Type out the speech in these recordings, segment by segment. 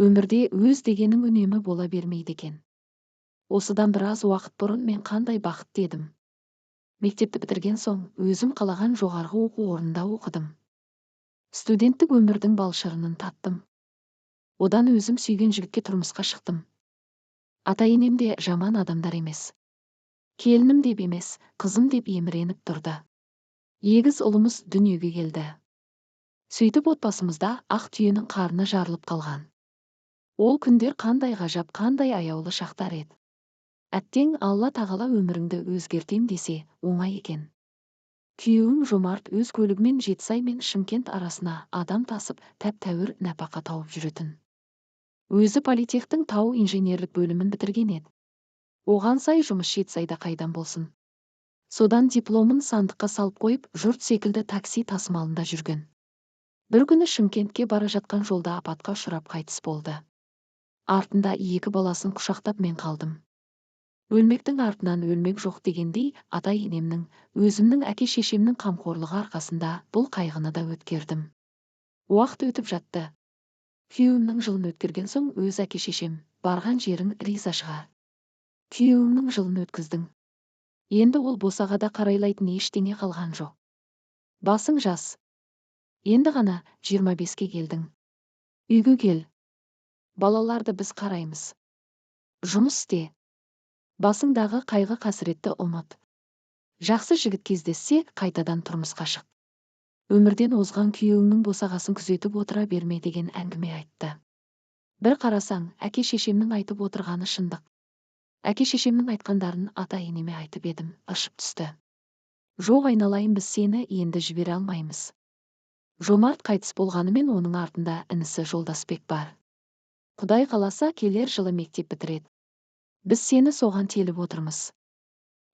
Өмірде өз дегенің үнемі бола бермейді екен. Осыдан біраз уақыт бұрын мен қандай бақытты едім. Мектепті бітірген соң өзім қалаған жоғарғы оқу орнында оқыдым. Студенттік өмірдің бал-шырынын таттым. Одан өзім сүйген жігітке тұрмысқа шықтым. Ата-енем де жаман адамдар емес. Келінім деп емес, қызым деп еміреніп тұрды. Егіз ұлымыз дүниеге келді. Сөйтіп отбасымызда ақ түйенің қарны жарылып қалған. Ол күндер қандай ғажап, қандай аяулы шақтар еді. Әттең, Алла тағала өміріңді өзгертем десе, оңай екен. Күйеуім Жомарт өз көлігімен Жетісай мен Шымкент арасына адам тасып, тәп-тәуір нәпақа тауып жүретін. Өзі политехтің тау инженерлік бөлімін бітірген еді. Оған сай жұмыс Жетісайда қайдан болсын. Содан дипломын сандыққа салып қойып, жұрт секілді такси тасымалында жүрген. Бір күні Шымкентке бара жатқан жолда апатқа ұшырап қайтыс болды. Артында екі баласын құшақтап мен қалдым. Өлмектің артынан өлмек жоқ дегендей, ата-енемнің, өзімнің әке-шешемнің қамқорлығы арқасында бұл қайғыны да өткердім. Уақыт өтіп жатты. Күйеуімнің жылын өткерген соң өз әке-шешем, барған жерің риза шығар. Күйеуіңнің жылын өткіздің. Енді ол босағада қарайлайтын ештеңе қалған жоқ. Басың жас. Енді ғана 25-ке келдің. Үйге кел. Балаларды біз қараймыз. Жұмыс істе. Басыңдағы қайғы-қасіретті ұмыт. Жақсы жігіт кездессе, қайтадан тұрмысқа шық. Өмірден озған күйеуіңнің босағасын күзетіп отыра берме деген әңгіме айтты. Бір қарасаң, әке-шешемнің айтып отырғаны шындық. Әке-шешемнің айтқандарын ата-енеме айтып едім, ыршып түсті. Жоқ айналайын, біз сені енді жібере алмаймыз. Жомарт қайтыс болғанымен оның артында інісі Жолдасбек бар. Құдай қаласа, келер жылы мектеп бітіреді. Біз сені соған теліп отырмыз.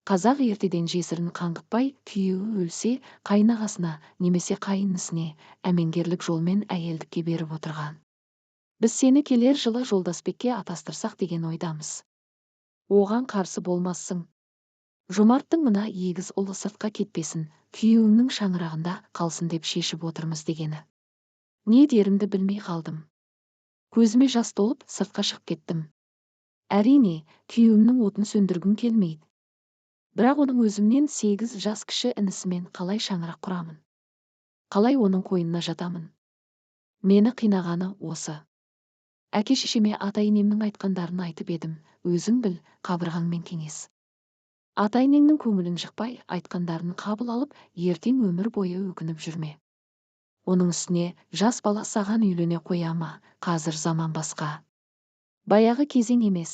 Қазақ ертеден жесірін қаңғытпай, күйеуі өлсе, қайынағасына немесе қайынісіне әмеңгерлік жолмен әйелдікке беріп отырған. Біз сені келер жылы Жолдасбекке атастырсақ деген ойдамыз. Оған қарсы болмассың. Жомарттың мына егіз ұлы сыртқа кетпесін, күйеуіңнің шаңырағында қалсын деп шешіп отырмыз дегені. Не дерімді білмей қалдым. Көзіме жас толып, сыртқа шығып кеттім. Әрине, күйеуімнің отын сөндіргім келмейді. Бірақ оның өзімнен 8 жас кіші інісімен қалай шаңырақ құрамын? Қалай оның қойнына жатамын? Мені қинағаны осы. Әке-шешеме ата-енемнің айтқандарын айтып едім, өзің біл, қабырғаңмен кеңес. Ата-енеңнің көңілін жықпай, айтқандарын қабыл алып, ертең өмір бойы өкініп жүрме. Оның үстіне жас бала саған үйлене қоя ма, қазір заман басқа. Баяғы кезең емес.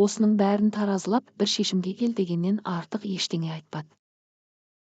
Осының бәрін таразылап, бір шешімге кел дегеннен артық ештеңе айтпады.